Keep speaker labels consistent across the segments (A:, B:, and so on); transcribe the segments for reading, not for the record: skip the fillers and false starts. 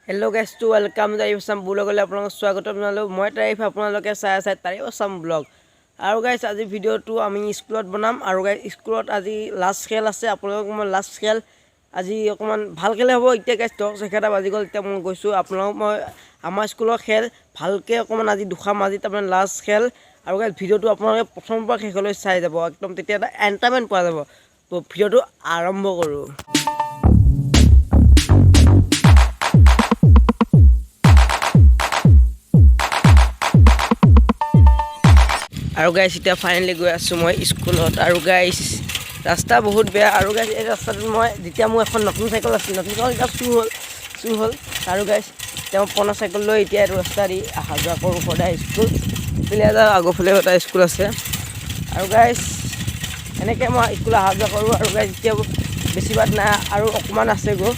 A: Hello' guys, to welcome Tarif Assam ব্লগলৈ আপোনালোকক স্বাগতম জনালোঁ। মই তাৰিফ, আপোনালোকে চাই আছে তাৰিফ আছাম ব্লগ। আৰু গাইজ, আজি ভিডিঅ'টো আমি স্কুলত বনাম। আৰু গাইজ, স্কুলত আজি লাষ্ট খেল আছে। আপোনালোকক মই লাষ্ট খেল আজি অকণমান ভাল খেলে হ'ব। এতিয়া গাইজ, 10-11 বাজি গ'ল। এতিয়া মই গৈছোঁ, আপোনালোকক মই আমাৰ স্কুলৰ খেল ভালকৈ অকণমান আজি দুখাম। আজি তাৰমানে লাষ্ট খেল। আৰু গাইজ, ভিডিঅ'টো আপোনালোকে প্ৰথমৰ পৰা শেষলৈ চাই যাব একদম, তেতিয়া এটা এণ্টাৰটেইনমেণ্ট পোৱা যাব। তো ভিডিঅ'টো আৰম্ভ কৰোঁ। আৰু গাইছ, এতিয়া ফাইনেলি গৈ আছোঁ মই স্কুলত। আৰু গাইছ, ৰাস্তা বহুত বেয়া। আৰু গাইছ, এই ৰাস্তাটোত মই যেতিয়া মোৰ এখন নতুন চাইকেল আছিল, নতুন চাইকেল এতিয়া চুৰ হ'ল। আৰু গাইছ, এতিয়া মই পুৰণা চাইকেল লৈ এতিয়া এইটো ৰাস্তা দি অহা যোৱা কৰোঁ সদায় স্কুল। ইফালে এটা আগৰফালে এটা স্কুল আছে। আৰু গাইছ, এনেকৈ মই স্কুল অহা যোৱা কৰোঁ। আৰু গাইছ, এতিয়া বেছি বাট নাই আৰু অকণমান আছে গৈ,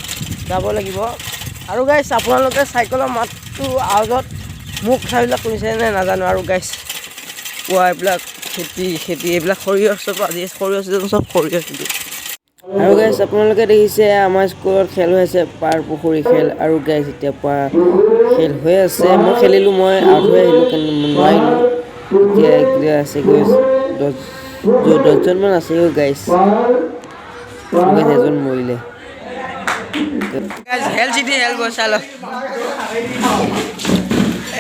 A: যাব লাগিব। আৰু গাইছ, আপোনালোকে চাইকেলৰ মাতটো আৱাজত মোৰ কথাবিলাক শুনিছে নে নাজানো। আৰু গাইছ, পুৱা এইবিলাক খেতি খেতি এইবিলাক সৰিয়হ, চব আজি সৰিয়হ চিজন, চব সৰিয়হ খেতি। আৰু গাইছ, আপোনালোকে দেখিছে আমাৰ স্কুলত খেল হৈ আছে, পাৰ পুখুৰী খেল। আৰু গাইছ, এতিয়া পৰা খেল হৈ আছে। মই খেলিলোঁ, মই আউট হৈ আহিলোঁ, কিন্তু নোৱাৰিলোঁ। এতিয়া এতিয়া আছে গৈ 10 দহজনমান আছে গাইছ। গাইছ, এজন মৰিলে। হেল চিটি হেল গৈ চাই লওক।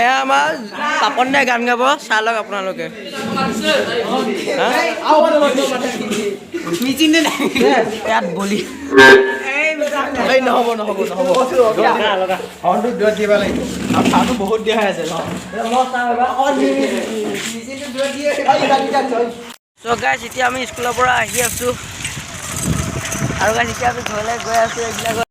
A: এয়া আমাৰ পাপন দাই গান গাব, চাই লওক আপোনালোকে। হা? ইয়াত বলি।
B: এই নহ'ব, নহ'ব, নহ'ব। হৰ্ণটো দূৰত দিব লাগিব আৰু চাহটো বহুত দিয়া হৈ আছে ন।
A: চ' গাইছ, এতিয়া আমি স্কুলৰ পৰা আহি আছোঁ। আৰু গাইছ, এতিয়া আমি ঘৰলৈ গৈ আছোঁ। এইবিলাক